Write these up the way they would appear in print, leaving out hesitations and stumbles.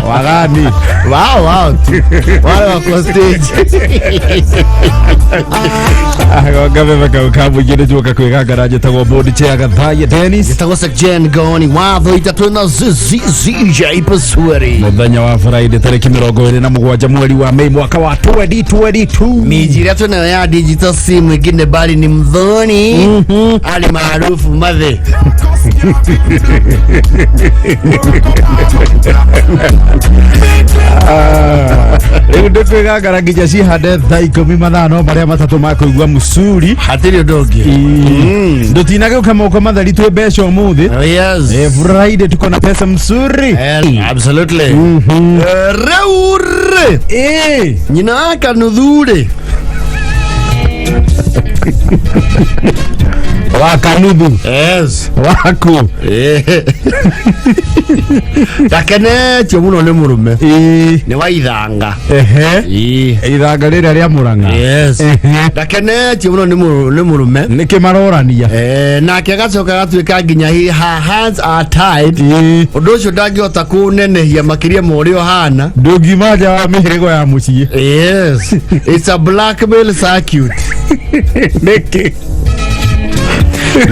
Wagani. Wao wao tu wale wako stage. Agonga kau kamũingĩ nĩ njuoka kwĩgangara njĩtagwo bondi chair Gathaiya Dennis. Gĩtagwo Jen Goni watho itatũ na ZZZJ Paswari. Mũthenya wa Friday tarĩki 27 mweri wa Mei mwaka wa 2022. Miji ĩrĩa twĩnayo ya digital sim ĩngine bali ni mthoni ali maarufu mathe. Rĩu ndĩ kwĩgangara nginya cihande thaa 10 mathaa no marĩa matatũ ma kũigua mũcuri. Hatirĩ ũndũ ũngĩ. Ndũtinagĩũka moko matheri, twĩ mbeca ũmũthĩ. Oh, yes. Friday tuko na pesa mzuri. Absolutely. Rĩu rĩ, nyina wa kanuthu rĩ, wa kanuthu? Yes. Waku? Ndakenetio mũno nĩ mũrũme nĩ wa ithanga. Ithanga rĩrĩa rĩa Mũrang'a? Yes. Ndakenetio mũno nĩ mũrũme. Nĩkĩ marorania? Nake agacoka agatuĩka nginya her hands are tied. Ũndũ ũcio ndangĩhota kũnenehia makĩria ma ũrĩa ũhana. Ndũngiuma nja wa mĩhĩrĩgo ya mũciĩ. Yes, it's a blackmail circuit. Nĩkĩ?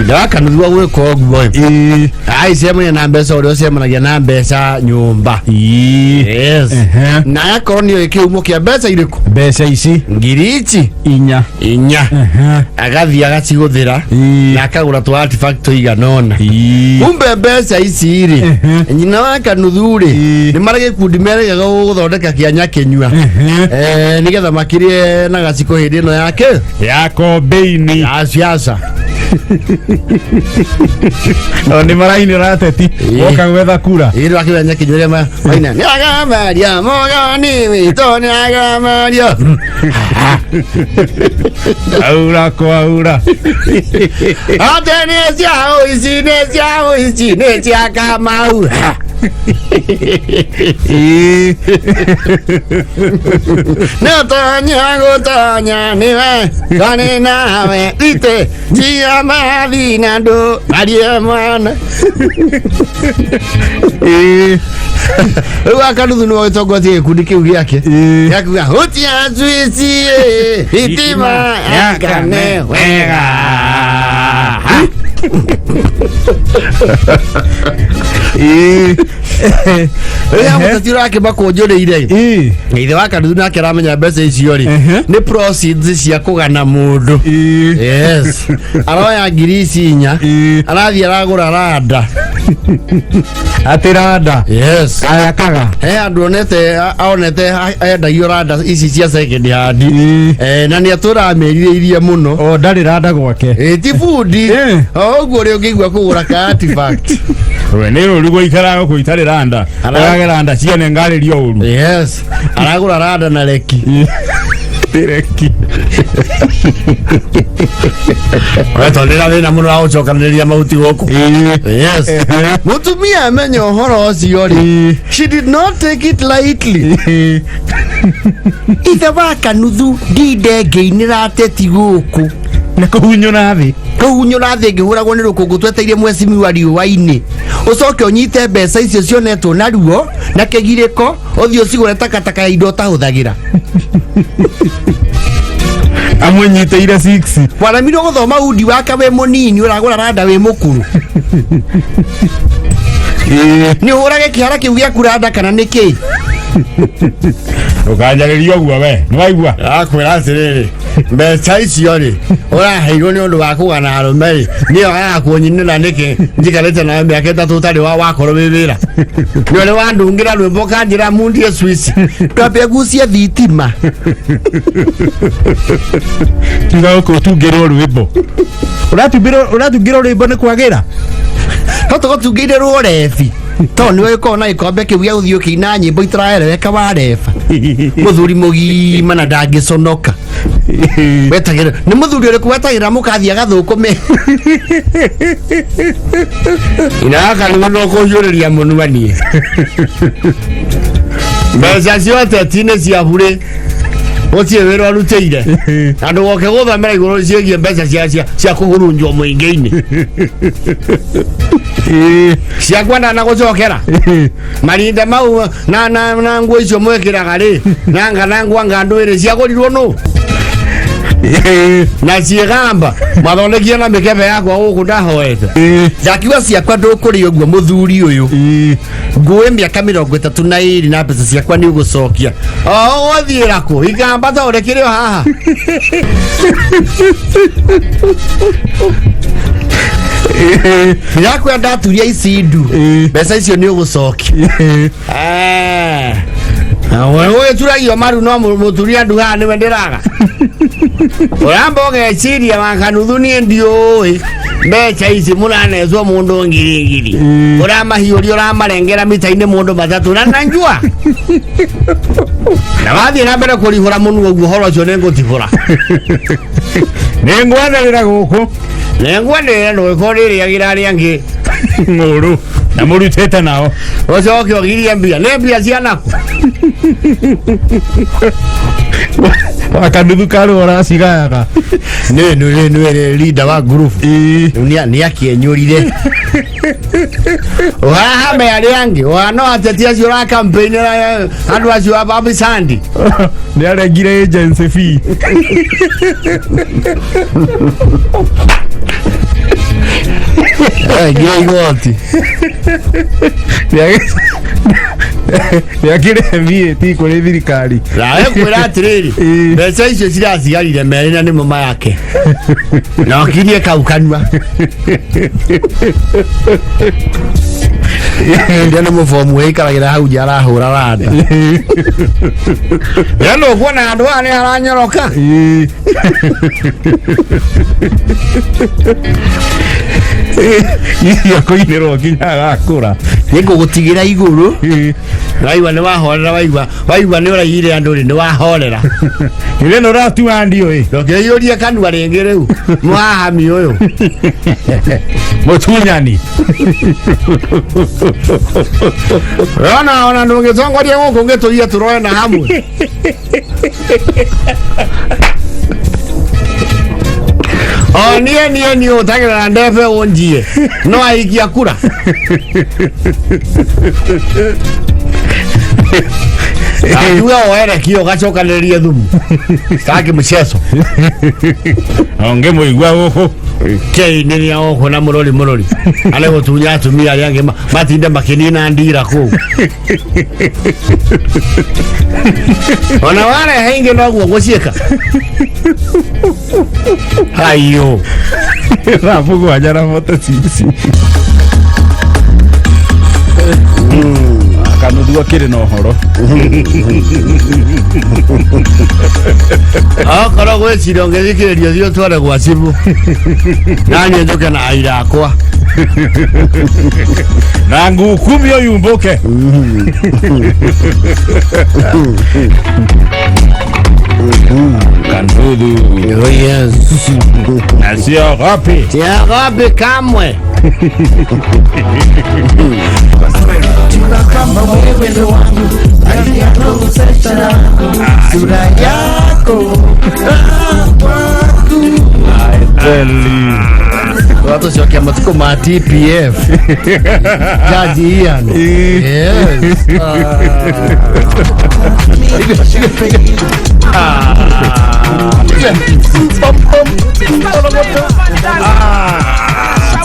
Ndakanuthua gwĩka ũguo. Aicemania na mbeca ũrĩa ũcemanagia na mbeca nyũmba. Yes. Na akorwo nĩoĩ kĩhumo kĩa mbeca irĩkũ. Mbeca ici. Ngiri ici 4. 4. Agathiĩ agacigũthĩra na akagũra tũ artifact tũigana ũna. Kumbe mbeca ici rĩ, nyina wa kanuthu rĩ, nĩ marĩ gĩkundi meregaga gũthondeka kĩa nyakĩnyua. Nĩgetha makĩrĩe na gaciko hĩndĩ ĩno yake ya kombeini ya siasa. O nĩ marainĩra ateti woka gwetha kura. Ĩĩ, akĩrĩa nyakĩnyua ũrĩa maina nĩ agamaria mogani witũ nĩ agamaria. Aura kwa aura. Ate nĩ cia ũici, nĩ cia ũici, nĩ cia Kamau. Nĩ ũtonya gũtonya nĩwe twarĩ nawe ite cia mathi na ndũ arie mwana. Rĩu akanuthu nĩwe ũgĩtongoretie gĩkundi kĩu gĩake gĩakuga hutia cwici thitima yakane wega. Rĩrĩa mũteti ũrakĩmakũnjũrĩire, ithe wa kanuthu nake aramenya mbeca icio rĩ nĩ proceeds cia kũgana mũndũ. Yes, aroya ngiri ici 4, arathiĩ aragũra randa. Atĩ randa? Yes. Ayakaga? He andũ onete onete endagio randa ici cia second hand. Na nĩ atũraga merirĩirie mũno. O ndarĩ randa gwake? Ti bundi. O ũguo ũrĩa ũngĩigua kũgũra ka artifact. We nĩ rũru gũikara gũkũ itarĩ randa. Ũrage randa ciene ngarĩrio ũru. Yes, aragũra randa na reki. Reki? Wetondĩra thĩna mũno wa gũcokanĩrĩria mahuti gũkũ. Yes. Mũtumia amenya ũhoro ũcio rĩ, she did not take it lightly. Ithe wa kanuthu ndinde ngĩinĩra ateti gũkũ Na kũhunyũra thĩ. Kũhunyũra thĩ ngĩhũragwo nĩ rũkũngũ tweteire mwecimiwa riũa-inĩ, ũcoke ũnyite mbeca icio cionetwo na ruo na kĩgirĩko ũthiĩ ũcigũre takataka ya indo ũtahũthagĩra. Amũnyitĩire 6. Waremirwo gũthoma undi wake wĩ mũnini, ũragũra randa wĩ mũkũrũ. Nĩ ũhũrage kĩhara kĩu gĩaku randa kana nĩ kĩ? Ndũkanjarĩrie ũguo we, nĩ waigua? Akwĩra atĩrĩrĩ, mbeca icio rĩ ũraheirwo nĩ ũndũ wa kũgana arũme rĩ, nĩyo arakuonyinĩra nĩkĩ njikarĩte nawe mĩaka 3 ũtarĩ wa wakorwo wĩ wĩra nĩ ũrĩ wandungĩra rwĩmbo kanjĩra mundie swiss twambe gucie thitima. Tiga gũkũ ũtungĩrwo rwĩmbo, ũratungĩrwo rwĩmbo nĩ kwagĩra. No tũgũtungĩire rwo rebi tondũ nĩwe ũkorwo na gĩkombe kĩu gĩa gũthiĩ ũkĩina nyĩmbo itaraereweka wa reba mũthuri mũgima na ndangĩconoka. Wetagĩra nĩ mũthuri ũrĩkũ wetagĩra mũkathiĩ agathũkũme inaka nĩguo no kũhiũrĩria mũnua niĩ mbeca cia ũteti nĩ cia burĩ. Gũtirĩ wĩra ũrutĩire na ndũgoke gũthomera igũrũ ciĩgiĩ mbeca cia kũhurunjwo mũingĩ-inĩ. Ciakwa ndanagũcokera marinda mau na nguo icio mwĩkĩraga rĩ nanga na ngwa ngandũ ĩrĩ ciagũrirwo nũ na ciĩgamba mathondekie na mĩkebe yakwa gũkũ ndahoete. Ndakiuga ciakwa ndũkũrĩ ũguo mũthuri ũyũ ngũĩ mĩaka 32 na mbeca ciakwa nĩ ũgũcokia o ũgũthiĩra kũ igamba ta ũrĩa kĩrĩ o haha. Ndirakwĩra ndaturia ici ndu mbeca icio nĩ ũgũcokia. Ũgĩturagio maru no mũturia ndu haha nĩwe ndĩraga ũramba ũgeciria wa kanuthu niĩ ndiũĩ mbeca ici mũranecwo mũndũ ngiri ngiri ũramahiũria ũramarengera mita-inĩ mũndũ matatũ na nanjua na wathiĩ na mbere kũrihũra mũnu ũguo ũhoro ũcio nĩ ngũtibũra. Nĩ ngwanĩrĩra gũkũ. Nĩ ngwanĩrĩra ndũgĩkorwo rĩrĩagĩra arĩa angĩ ng'ũrũ na mũrutĩte nao. Ũcoke ũgirie mbia nĩ mbia cianaku. Wakanuthu karũ ũracigayaga. Nĩ leader wa group rĩu nĩ akĩenyũrire ũhahame arĩa angĩ ũhana ateti acio ũra campaign andũ acio a Bisandi. Nĩ arengire agency fee. Ngira igoti. Nĩ akĩrĩhe VAT kũrĩ thirikari. Nawe kwĩra atĩrĩrĩ mbeca icio ciracigarire merĩ na nĩmo mayake na ũkirie kau kanua ndio nĩ mũbomu wĩikaragĩra hau nja arahũra randa ya no kuona handũ haha nĩ haranyoroka. Icio kũinĩrwo nginya agakũra. Nĩ ngũgũtigĩra igũrũ waigua nĩ wahorera waigua waigua nĩ ũraiyire andũ rĩ nĩ wahorera. Ĩrĩa no ũratua ndiũ ĩ. Ndũkĩiyũrie kanua rĩngĩ rĩu mũhahami ũyũ. Mũtunyani. Ona ona ndũngĩtongoria gũkũ ngĩtũiye tũroe na hamwe. O niĩ niĩ niĩ ũtagĩra ndebe ũnjie no aikia kura. Akiuga woere kio ũgacokanĩrĩrie thumu staki mchezo. Ũngĩmũigua gũkũ. Kei nĩ nĩa gũkũ na mũrori mũrori arĩ gũtunya atumia arĩa angĩ matinde makĩnina ndira kũu ona warehe ingĩ noguo ngũciĩka hayo. Thaa 7:46. Kanuthu akĩrĩ na ũhoro. Okorwo gwĩciria ũngĩthikĩrĩria thiĩ ũtware gwa cibũ naniĩ njũke na aira akwa. Na ngukumi ũyumbũke. Kanuthu. Oh yes. Na siogopi. Siogopi kamwe. Sura yako. Watu matukũ ma TPF. Jaji Ian. Yes.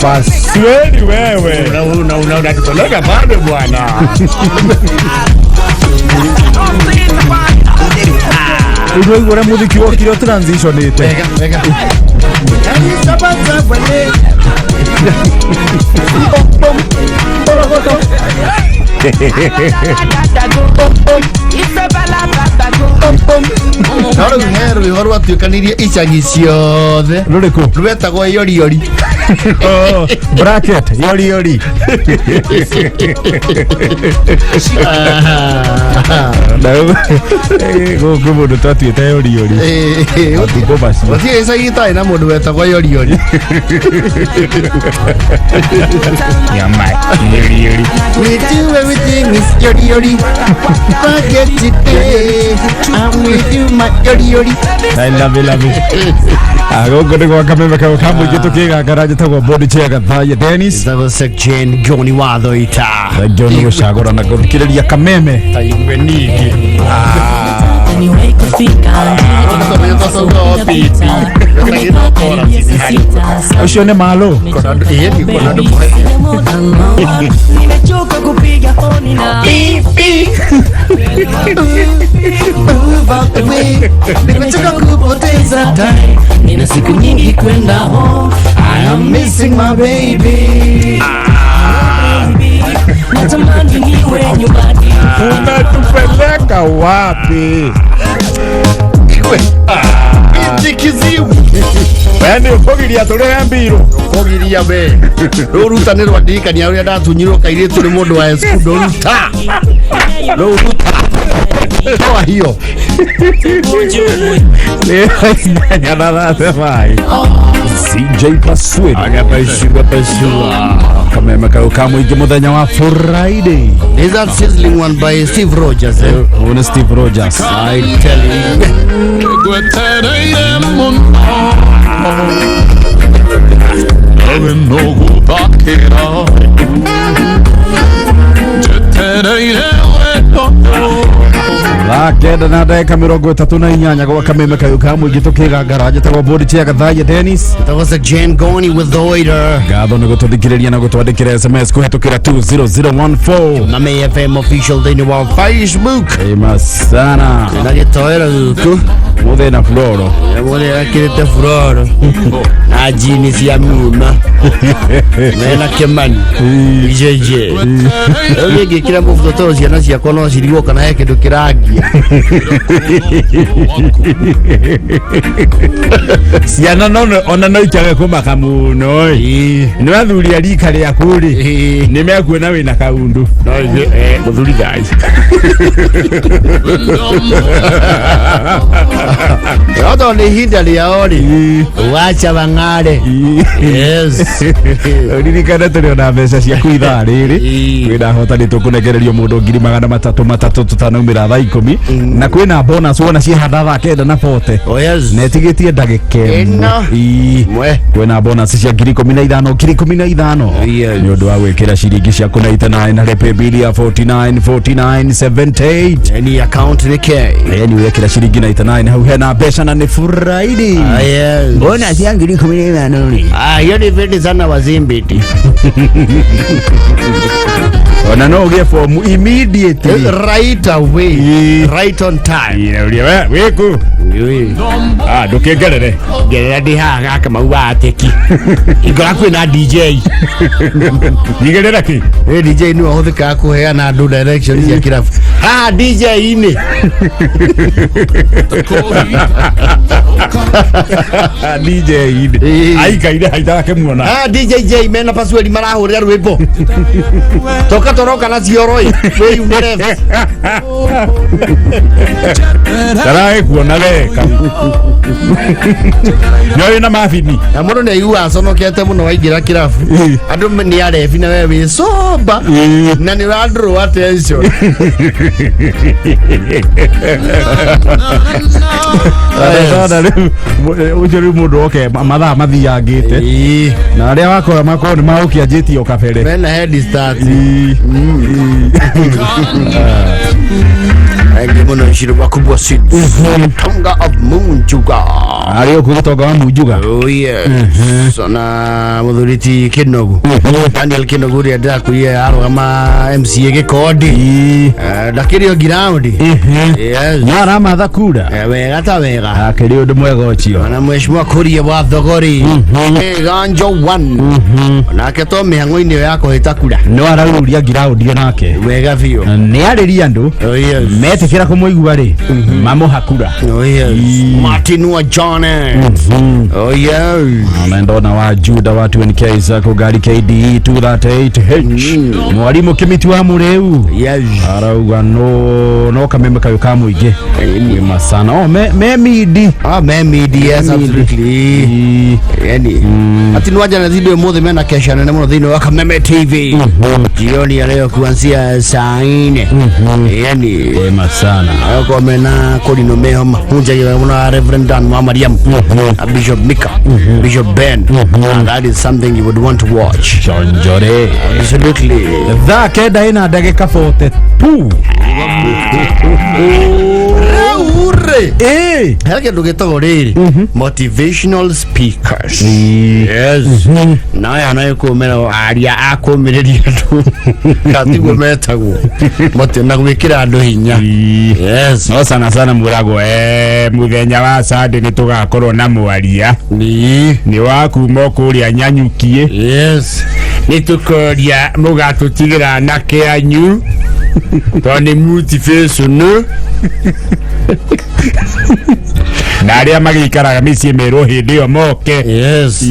Pasweni wewe. Unatupeleka bado bwana. Ũguo ũrĩa mũthiki wokire transitionĩte. Wega wega. No rĩu he rwĩmbo rwatuĩkanirie icagi ciothe. Rũrĩkũ? Rwetagwo yori yori. Oh, bracket yori yori. Gũkũ mũndũ twatuĩte yori yori. Matukũ macio. Gũtirĩ icagi itarĩ na mũndũ wetagwo yori yori. Nyama yori yori. We do everything is yori yori. Forget today. I'm with you my yori yori. I love you, love you. Gũkũ nĩ gwa kameme kau ka mũingĩ tũkĩgangara njĩtagwo bodi chair Gathaiya Dennis. That was Jane Johnny Wathoita. Thengio nĩ gũcagũra na gũthikĩrĩria kameme. Taigue ningĩ. Ũcio nĩ malo. Nimechoka kupiga honi na Nimechoka kupoteza time. nina siku nyingi kwenda home. I am missing my baby. Natamani niwe nyumbani. Unatupeleka wapi? Iwe. Itikiziwi. Yaani ũkũgiria tũrĩhe mbirũ. Kũgiria we. Rũruta nĩ rwandirikania ũrĩa ndatunyirwo kairĩtu nĩ mũndũ wa Escudo ruta. Rũruta. Toa hiyo. CJ Paswin. Agapashua pashua. Kameme kau ka mũingĩ mũthenya wa Friday. Is that sizzling one by Steve Rogers? Eh? Ũyũ nĩ Steve Rogers. I tell you. Thaa kenda na ndagĩka 38 gwa kameme kau ka mũingĩ tũkĩgangara njĩtagwo bodi chair Gathaiya Dennis. That was a Jane Goni with the waiter. Ngatho nĩ gũtũthikĩrĩria na gũtwandĩkĩra SMS kũhetũkĩra 20014. Mame FM official thĩinĩ wa Facebook. Ĩma sana. Na gĩtoero gũkũ. Mũthĩ na floro. Mũthĩ ekĩrĩte furoro na jini cia muma mena Kĩmani ijeje. Rĩu niĩ ngĩkĩra mũbuto tondũ ciana ciakwa no cirigwo kana he kĩndũ kĩrangia. Ciana no ona no ikĩage kũmaka mũno ĩ. Nĩ athuri a rika rĩaku rĩ nĩ mekuona wĩna kaundu. No ithuĩ Mũthuri thai. No tondũ nĩ ihinda rĩao rĩ, wacha wang'are. Yes. Ririkane tũrĩ ona mbeca ciaku ithaa rĩrĩ. Ĩĩ. Kwĩna hotani tũkũnengererio mũndũ 300,000 tũtanaumĩra thaa 10 na kwĩna bonus wona ciehanda thaa 9 na 40 Oh yes. na ĩtigĩtie ndagĩka ĩmwe. Ĩno. Ĩĩ. Mwe. Kwĩna bonus cia 15,000 15,000 Yes. nĩ ũndũ wa gwĩkĩra ciringi ciaku na 89 harĩ paybill ya 49 49 78. Any account nĩ K. Yani wekĩra ciringi 99 hau hena mbeca na nĩ Friday. Ah, yes. Bona cia 15,000 rĩ. Ah, hiyo ni vile sana wazimbiti. Ona no ũgĩe fomu immediately. Right away. Ĩĩ. Right on time. Ĩĩ, ũrĩa we wĩkũ? Ah, ndũkĩngerere. Ngerera ndĩ haha gaka mau wa ateki. Ingora kwĩna DJ. Nyigĩrĩra kĩ? Ĩ DJ nĩwe ũhũthĩkaga kũheana andũ direction cia kĩrabu. Haha DJ-inĩ. DJ inĩ. Ĩĩ. Aikaire haitarakĩmuona. Haha DJ J mena password marahũrĩra rwĩmbo. Toka toroka na cioro ĩ. Wĩyume left. Taragĩkuona weka. Nĩ ũrĩ na mabini. Na mũndũ nĩ aiguaga aconokete mũno waingĩra kĩrabu. Andũ nĩ arebi na we wĩ sober. Na nĩ ũra draw attention. Ndona rĩu ũcio rĩu mũndũ oke mathaa mathiangĩte. Ĩĩ. Na arĩa wakora makorwo nĩ magũkĩanjĩtie o kabere. Mena head start. Ĩĩ. Aingĩ mũno Nshiri wakubwa Seeds. Tonga of Munjuga. Arĩ ũkũ gĩtonga wa Munjuga. Oh yes. Na mũthuri ti Kinogu. Daniel Kinogu ũrĩa ndĩrakwĩrire arũgama MCA Gĩkondi. Ĩĩ. Ndakĩrĩ o ground. Yes. Na aramatha kura. Wega ta wega. Akĩrĩ ũndũ mwega ũcio. Na mheshimiwa Kuria wa Thogori. Ganjo 1. Nake to mĩhang'o-inĩ ĩyo ya kũhĩta kura. No arauria ngiraundi nake. Wega biũ. Nĩ arĩria andũ Oh yes. metĩkĩra kũmũigua rĩ mamũhakura. Oh yes. Martin wa Jonet. Oh yes. Ona ndona wa Juda wa 2NK Sacco ngari KDE 238H mwarimu Kimiti wa Mũrĩu Yes. arauga no kameme kayũ ka mũingĩ wĩma sana o me midi. Ah, me yes, absolutely. Ĩĩ. Yani ati nwaja na zidi mothe mena kesha nene muno thĩinĩ wa Kameme TV jioni ya leo kuanzia saa 4. Yani Wema sana. Sana. Agokorwo mena kũrinũ meho mahunjagia wega mũno na Reverend Dan wa Mariam, Bishop Mika, Bishop Ben. That is something you would want to watch. Chonjore. Absolutely. Thaa 9 ina ndagĩka 42. Rĩu rĩ, Ĩ. he kĩndũ gĩtagwo rĩrĩ motivational speakers. Yes, na aya nayo kũmĩra aria a kũmĩrĩria andũ katiguo metagwo na gwĩkĩra andũ hinya. Yes. No sana sana mwĩragwo mũthenya wa Sunday nĩ tũgakorwo na mwaria nĩ wa kuma kũrĩa Nyanyukie. Nĩ tũkoria mũgatũtigĩra anake anyu tondũ nĩ motivation na arĩa magĩikaraga mĩciĩ merwo hĩndĩ ĩyo moke. Yes.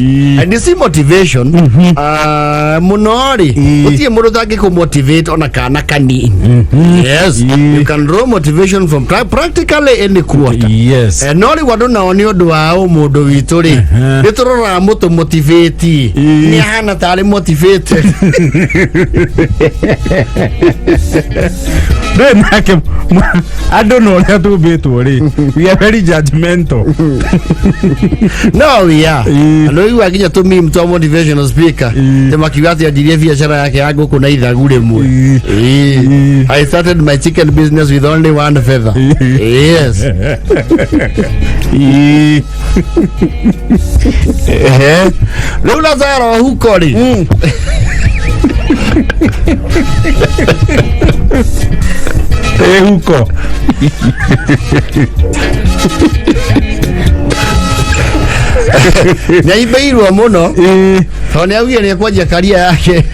And you see motivation, mũno rĩ, gũtirĩ mũndũ ũtangĩkũ motivate ona kana kanini. Yes, you can draw motivation from practically any quarter. No rĩu andũ nao nĩ ũndũ wa ũmũndũ witũ rĩ, nĩ tũroraga mũtũ motivate nĩ ahana tarĩ motivated. Ndũĩ nake andũ na ũrĩa tũmbĩtwo rĩ, we are very judgmental. No, we are. Andũ igua nginya tũ meme twa motivational speaker nĩ makiuga atĩ anjirie biacara yake ya ngũkũ na ithagu rĩmwe. Ĩĩ. I started my chicken business with only one feather. Yes. Ĩĩ. Ehe. Rĩu Lazaro huko rĩ, Ĩ huko. Nĩaimbĩirwo mũno Ĩĩ. tondũ nĩ augire nĩ ekwanjia karia yake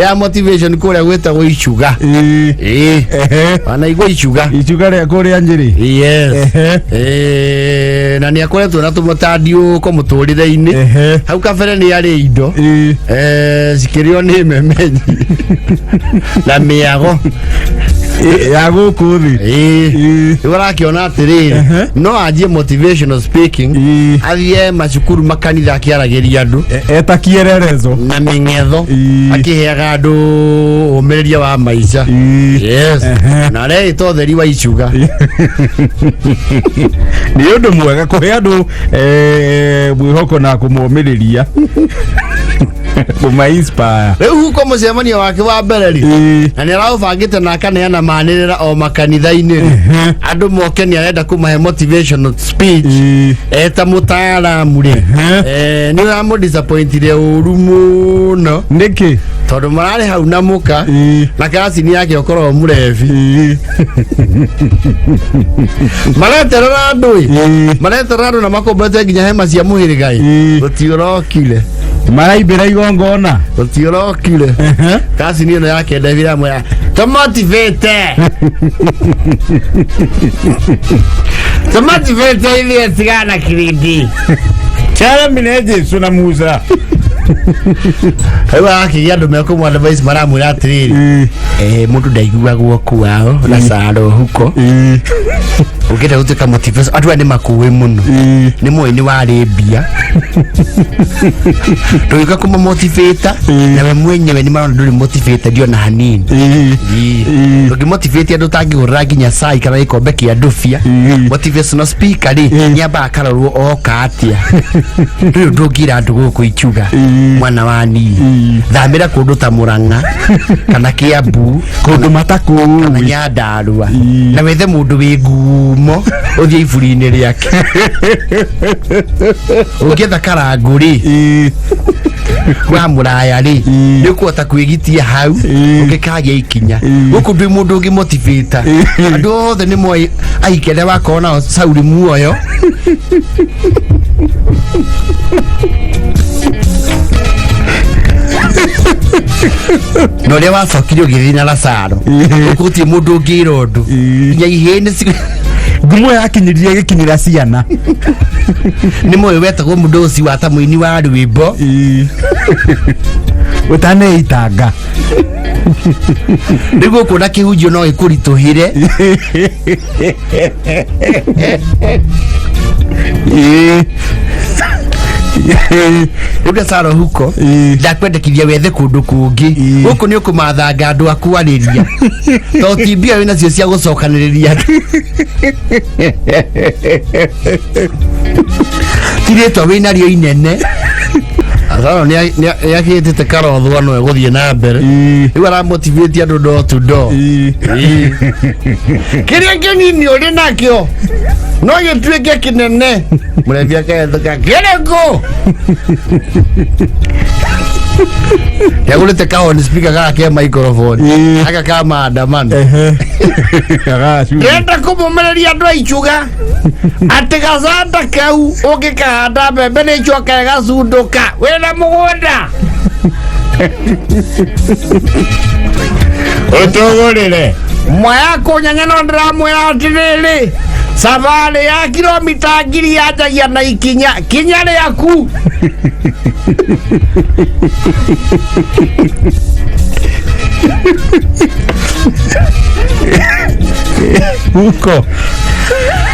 ya motivation kũrĩa gwĩtagwo Icuga. Ĩĩ. Ĩĩ. Wanaigua Icuga? Icuga rĩa kũrĩa Njĩrĩ. Yes. Na nĩ akoretwo na tũmũtandiũko mũtũrĩre-inĩ. Hau kabere nĩ arĩ indo cikĩrĩo nĩ memenyi na mĩago. Ya gũkũ thĩ. Ĩĩ. Rĩu arakĩona atĩrĩrĩ, no anjie motivational speaking, athiĩ macukuru, makanitha, akĩaragĩria andũ Eta kiererezo. Na mĩng'etho, akĩheaga andũ ũmĩrĩria wa maica. Yes. Na areĩta ũtheri wa Icuga. Nĩ ũndũ mwega kũhe andũ mwĩhoko na kũmomĩrĩria, kũma inspire. Rĩu huko mũcemanio wake wa mbere rĩ, na nĩ araũbangĩte na akaneana manĩrĩra o makanitha-inĩ rĩ, andũ moke, nĩ arenda kũmahe motivational speech eta mũtaaramu rĩ, nĩ ũramũ disappointire ũru mũno. Nĩkĩ? Tondũ mararĩ hau na mũka na kacini yake ũkoragwo mũrebi, mareterera andũ ĩ, mareterera andũ na makombete nginya hema cia mũhĩrĩga ĩ, gũtiũrokire. Maraimbĩra igongona. Gũtiũrokire. Kacini ĩno yake ndebira mwera tũmotivate, tũmotivate ithuĩ tigana kirindi. Kĩaramire Jesu na Musa. Rĩu arakĩgĩa andũ mekũmũ advice, maramwĩra atĩrĩrĩ, mũndũ ndaiguagwo kwao na caro huko ũngĩenda gũtuĩka motivation, andũ aya nĩ makũĩ mũno, nĩ moĩ nĩ warĩ mbia, ndũgĩũka kũmamotivate nawe mwenyewe nĩ marona ndũrĩ motivated ona hanini. Ndũngĩmotivate andũ ũtangĩgũrĩra nginya cai kana gĩkombe kĩa ndũbia. Motivational speaker rĩ, nĩ ambaga akarorwo oka atĩa. Ndũrĩ ũndũ ũngĩra andũ gũkũ Ichuga, mwana wa nii, thamĩra kũndũ ta Mũrang'a kana Kĩambu kũndũ kana matakũĩ. Nyandarua, na wethe mũndũ wĩ ngumo ũthiĩ iburi-inĩ rĩake. Ũngĩetha Karangũ rĩ, wa mũraya rĩ, nĩ ũkũhota kwĩgitia hau ũngĩkagĩa ikinya. Gũkũ ndwĩ mũndũ ũngĩ motivate. Andũ othe nĩ moĩ ahiki arĩa wakorwo nao Sauli muoyo. Na ũrĩa wacokire ũgĩthiĩ na Lazaro, gũkũ gũtirĩ mũndũ ũngĩra ũndũ, nginya ihĩĩ nĩ Ngumo yakinyĩrire gĩkinyĩra ciana. Nĩ moĩ wetagwo mũndũ ũcio wa ta mũini wa rwĩmbo. Ũtaneitanga. Rĩu gũkũ na kĩhunjio no ĩkũritũhĩre. Rĩu Gasaro huko ndakwendekithia wethe kũndũ kũngĩ. Gũkũ nĩ ũkũmathanga andũ aku arĩria, to ti mbia wĩ nacio cia gũcokanĩrĩria andũ, ti rĩtwa wĩ narĩo inene. Asaro nĩ akĩtĩte karothwa no egũthiĩ na mbere. Rĩu aramotivate andũ door to door. Kĩrĩa kĩnini ũrĩ nakĩo no gĩtuĩke kĩnene. Mũrebi akahethũka kĩrĩkũ nĩagũrĩte ka on speaker gaka ke microphone aka ka maandamano. Ndĩrenda kũmũmĩrĩria andũ a Ichuga atĩ gacanda kau ũngĩkahanda mbembe nĩ icoka ĩgacundũka wĩna mũgũnda. Ũtũgũrĩre. Mwaya kũnyanya no ndĩramwĩra atĩrĩrĩ, sabarĩ ya kilomita 1000 yanjagia na ikinya kinya rĩaku. Huko.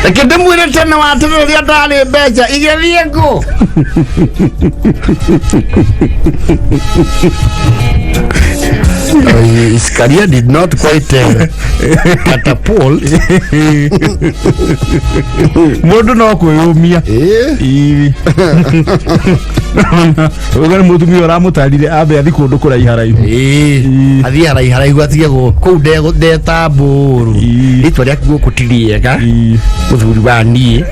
Reke ndĩmwĩre tene wa atĩrĩrĩ, rĩrĩa ndarĩ mbeca igĩthiĩ ngũ. His career did not quite catapult. Mũndũ no kwĩyũmia. Ũgare mũtumia ũramũtarire ambe athi kũndũ kũraiharaihu. Athiĩ haraiharaihu atige kũu ndetambũrũ. Rĩtwa rĩaku gũkũ ti rĩega. Mũthuri wa niĩ,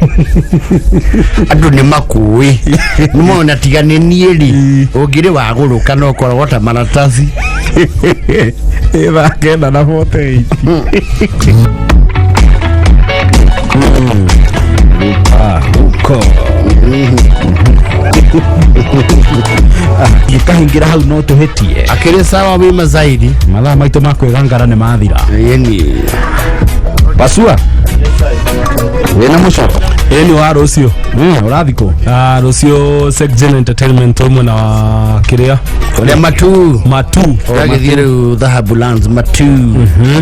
andũ nĩ makũĩ nĩ mona tiga nĩ niĩ rĩ, ũngĩrĩ wagũrũka no ũkoragwo ta maratathi. Thaa 9:48. Huko gĩkahingĩra hau no tũhĩtie. Akĩrĩ sawa wĩma zaidi. Mathaa maitũ ma kwĩgangara nĩ mathira. Yeni. Pasua wĩna mũcoko. Ĩĩ, nĩ wa rũciũ. Ũrathi kũ? Ah, rũciũ Section Entertainment mwena wa kĩrĩa. Ũrĩa matu. Matu. Gagĩthiĩ rĩu Dhahabu Lands matu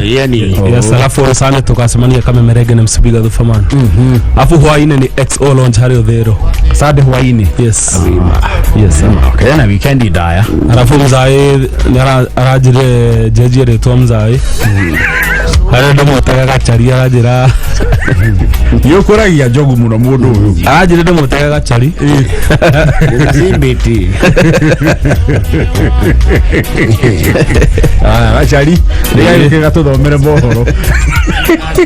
yeni. Yes, alafu sana tukacemania Kamemerege na Msibiga Thufaman. Alafu hwainĩ nĩ XO launch harĩ Ũthĩro. Sunday hwainĩ. Yes. Okay, na weekend ndaya. Alafu mzae nĩ aranjĩrire njenjie rĩtwa mzae harĩa ndĩmwĩtaga gachari, aranjĩra. Nĩ ũkũragia njogu mũno mũndũ ũyũ. Aranjĩra ndĩmwĩtaga gachari. Simbiti. Aya, gacari rĩgagĩũke gatũthomere mohoro.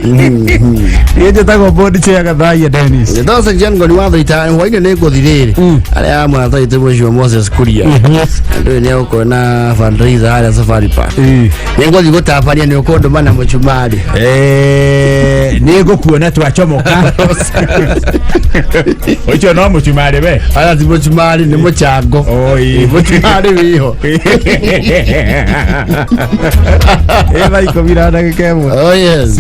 Niĩ njĩtagwo board chair Gathaia Dennis. Gĩthoco John Ngoni wa thaita hwainĩ nĩ ngũthi rĩrĩ arĩa a mũrata witũ mũcio Moses Kuria andũ nĩ egũkorwo na fundraiser harĩa Safari Park. Nĩ ngũthi gũtabania nĩ ũkũndũma na mũcumarĩ. Nĩ ngũkuona twacomoka. Ũcio no mũcumarĩ we. Ara ti mũcumarĩ, nĩ mũchango. Oi. Mũcumarĩ wĩho. Ĩ thaa 10:01. Oh yes.